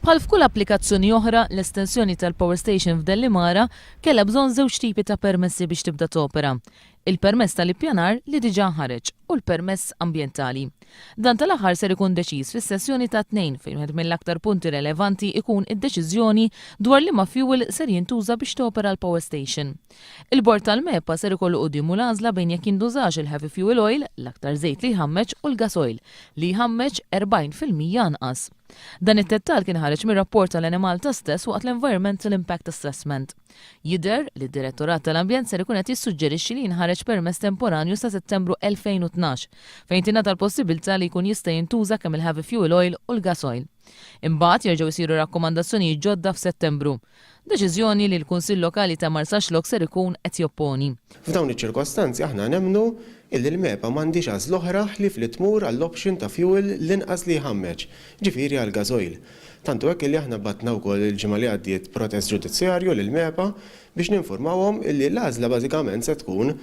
Bħal f'kull applikazzjoni oħra, l-estensjoni tal-power station f'Dellimara kellha bżonn żewġ tipi ta' permessi biex tibda topera, il-permess tal-ippjanar li diġà nħareġ u l-permess ambjentali. Dan tal-aħħar ser ikun deċiż fis-sessjoni tat-Tnejn fejn wieħed mill-aktar punti relevanti ikun id-deċiżjoni dwar liema fuel ser jintuża biex topera l-power station. Il-Bord tal-MEPA ser ikollu quddiemu l-għażla bejn jekk jintużax il-heavy fuel oil, l-aktar żejt li jħammeġ u l-gas oil, li jħammeġ 40% anqas. Dan id-dettall kien ħareġ mir-rapport tal-Enemalta stess waqt l-Environmental Impact Assessment. Jidher li d-Direttorat tal-Ambjent ser ikun qed jissuġġerixxi li jinħareġ permess temporanju sa Settembru 2012, fejn tingħata l-possibilità li jkun jista' jintuża kemm il-heavy fuel oil u l-gas oil. Imbagħad jerġgħu jsiru rakkomandazzjonijiet ġodda f'Settembru. Deċiżjoni li l-Kunsill Lokali ta' Marsaxlokk ser ikun qed jopponi. F'dawn iċ-ċirkostanzi aħna nemmnu illi l-MEPA m'għandhiex għażla oħra ħlief li tmur għall-option ta' fuel l-inqas li jħammeġ, ġifieri għall-gasoil. Tant hu hekk illi aħna bgħatna wkoll il-ġimgħa li għaddiet protest ġudizzjarju lill-MEPA biex ninfurmawhom illi l-għażla bażikament se tkun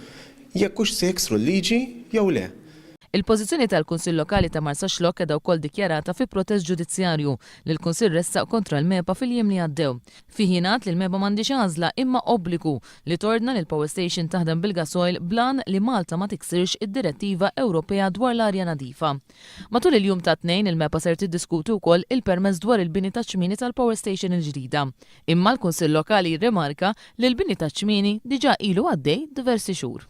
jekk hux se jiksru l-liġi jew le. Il-pożizzjoni tal-Kunsill Lokali ta' Marsaxlokk qiegħda wkoll dikjarata fi protest ġudizzjarju li l-Kunsill ressaq kontra l-MEPA fil-jiem li għaddew. Fih jingħad li l-MEPA m'għandhiex għażla imma obbligu li tordna li l-power station taħdem bil-gasoil bl-għan li Malta ma tiksirx id-direttiva Ewropea dwar l-arja nadifa. Matul il-jum tat-Tnejn il-MEPA ser tiddiskuti wkoll il-permess dwar il-bini taċ-ċmieni tal-power station il-ġdida. Imma l-Kunsill Lokali jirrimarka li l-bini taċ-ċmieni diġà ilu għaddej diversi xhur.